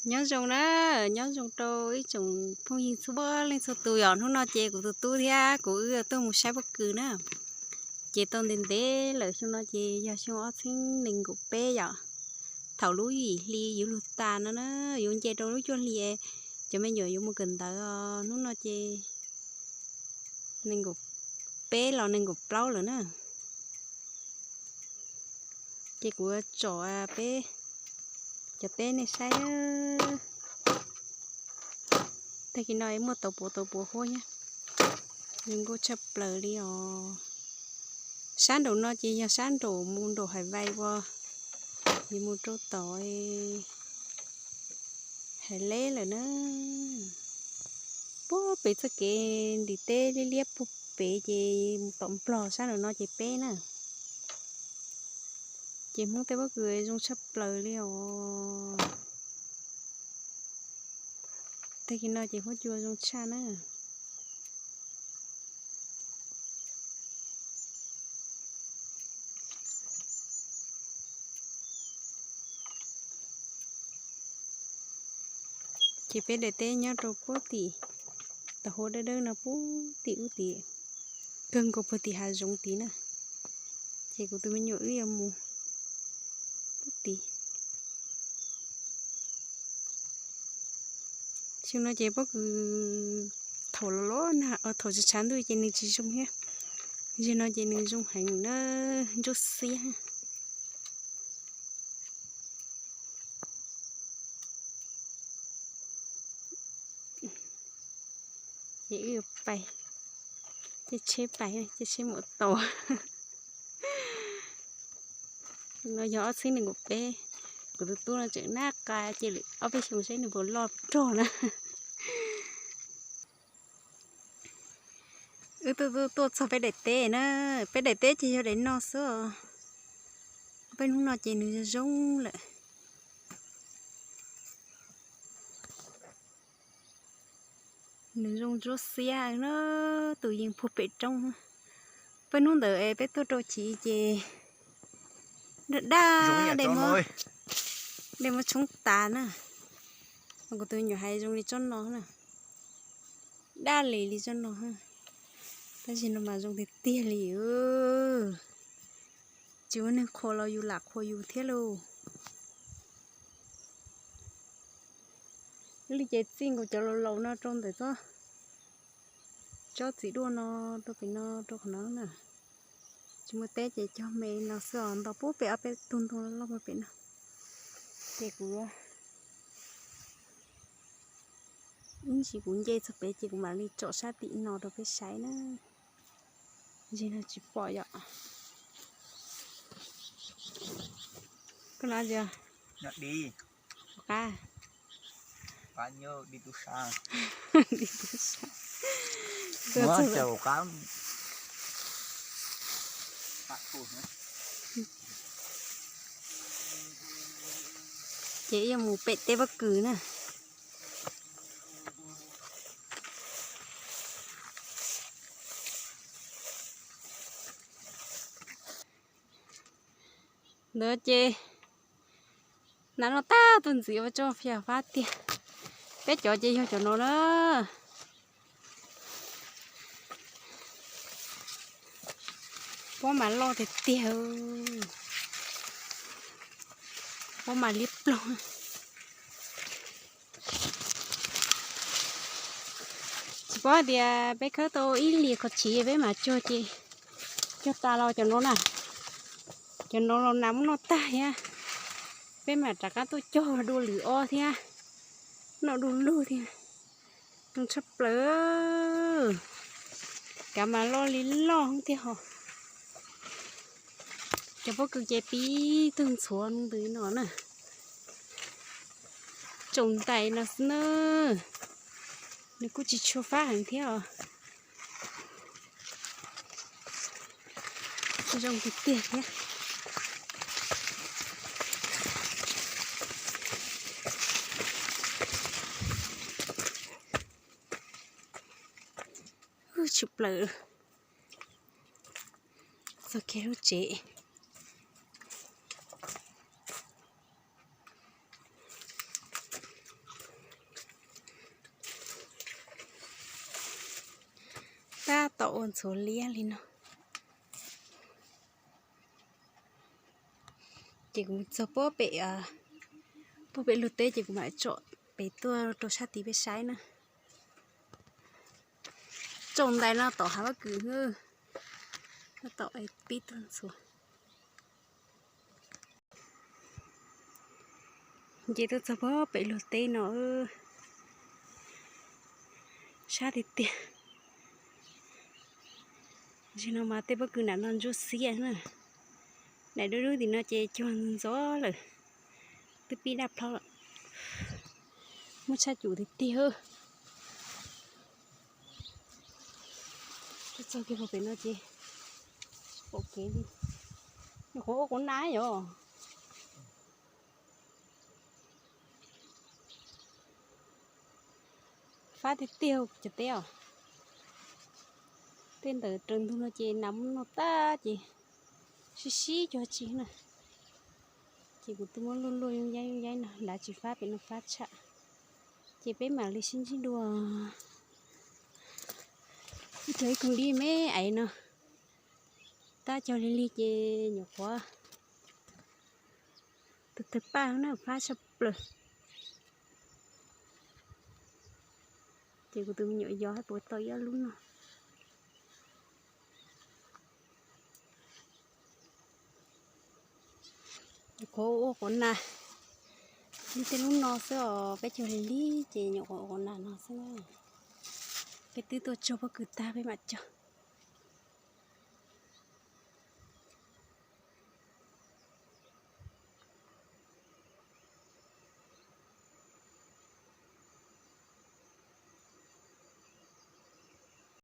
Nyob zoo na, nyob zoo rau ib tsoom phooj ywg txhua leej txhua tus yom. Hnub no ces kuv tus tub thiab kuv wb tuaj mus saib pob kws na. Ces tau ntev ntev lawm, xyoo no ces yog xyoo ob txhiab nees nkaum peb yom. Thaum lub yim hli yuav luag tas no na, yuav nce rau lub cuaj hli, cov me nyuam yuav mus kawm ntawv os. Hnub no ces nees nkaum peb los nees nkaum plaub lawm na. Ces kuv tsom peb cov teb nej saib. Tag kis no muaj tau puav tau puav huab thiab, zoo nkauj tshaj plaws li os. Sab nraum no ces yog sab nraum mus nraum Hais Vais uas yus mus rau tom Hais Leb lawm na. Puag pem txoj kev ntim teb liab liab puag pem ces mus tom Nplog sab nraum no ces peb na. Ces Hmoob tej pob kws zoo tshaj plaws li os. Tag kis no ces huab cua zoo tshaj na. Ces peb daim teb nyob rau puag tim, tau huab dawb dawb no puag tim ub tim, kawg nkaus puag tim hav zoov tid na. Ces kuv tus me nyuam wb yuav mus puag tid. Xyoo no ces pob kws thaum los los nag, thaum tshav ntuj ces nws tsis zoo thiab. Zaum no ces nws zoo heev na, ntsuab xiab. Ces wb yuav pais, caij tsheb pais, caij tsheb mus tau. No yog ob txhiab nees nkaum peb, kuv tus tub no tseem nab qa cia lwm ob peb xyoos saib nws puas loj rog na. Wb tuaj tuaj txog peb daim teb na, peb daim teb ces yog daim no xwb os. Peb hnub no ces nws zoo lawm. Nws zoo ntsuab xiab na, tus yees puag pem roob. Peb hnub ntawd peb tuaj rau chiv ces daj daj, dej muab tshoob tas na. Kuv tus me nyuam hais zoo li tsob no na, daj li li tsob no. Tab sis no mas zoo tiag tiag li. Tsis muaj neeg qhuas los yus lam qhuas yus thiab lauj. Li ces txij nkaus cov laus laus no rau ntawm tsob, tsob txiv duaj no rau pem no rau qhov no na. Tsis muaj teb ces cog me no xwb os, nto puag pem ob peb tug ntoo loj loj puag pem no. Ces kuv ib ntsis kuv nce txog pem ces kuv mam li tsom sab tim no rau peb saib na. Ntsis no tsis pom yom. Koj no tias qab Ces yuav mus pem teb pob kws na. Ntawd ces hnav no tag tus ntxiv ua tso fias fab tiag. Peb cov ces yog cov no na. Pob mas loj tiag tiag, pob mas liab ploog. Tsis paub hais tias peb khawb tau ib liam kho tshis peb mam cog ces cog tas los cov no na. Cov no los nas muab noj tag thiab, peb mam rov qab tuaj cog dua lwm ob thiab, noj du lug thiab. Zoo tshaj plaws, kav mas loj li loj thiab ho. Cov pob kws ces pib tug ntxhuav ntws no na. Tsaus ntais no xwb na, nws kuj tsis tshua fab heev thiab os. Zoo tiag tiag thiab. Tshwm plaws txog kiag lub tsev. tau ua ntxhuav liab li no. Ces kuv mus txog puag pem, puag pem luag teb ces kuv mam tsom pem tuaj rau sab tid peb saib na. Tsaus ntais no tom hav pob kws, tau pib tuaj ntxhuav. Nce tuaj txog puag pem luag teb no, sab tiag tiag. Tam sim no mas tej pob kws nram no ntsuab xiab na. Daim dub dub tim no ces cuag ntxov lawm, twb pib daj plhaub lawm. Muaj tshaj cum tiag tiag. Tuaj txog kiag puag pem no ces tsis pom kev li. Nyuam qhuav ua quav na yom. Fab tiag tiag cov teb os. Tej ntawm raws ntug no ces nas muab noj tag ces sib sib cuag tsi na. Ces kuv twb muab luaj luaj yooj yab yooj yab no, nrad tsis fab pem no fab tshaj. Ces peb mam li sib ntsib dua. Ib cog ib koog dib me aiv no, tab cog lig lig ces nyuam qhuav tus tawg paj na fab tshaj plaws. Ces kuv tus me nyuam yos hab puas tau ib ob lub no. Nyuam qhuav ua quav nas li tej lub no xwb os, peb cog lig lig ces nyuam qhuav ua quav nas no xwb na. Peb twb tuaj tsuag pob kws tag peb mam cog.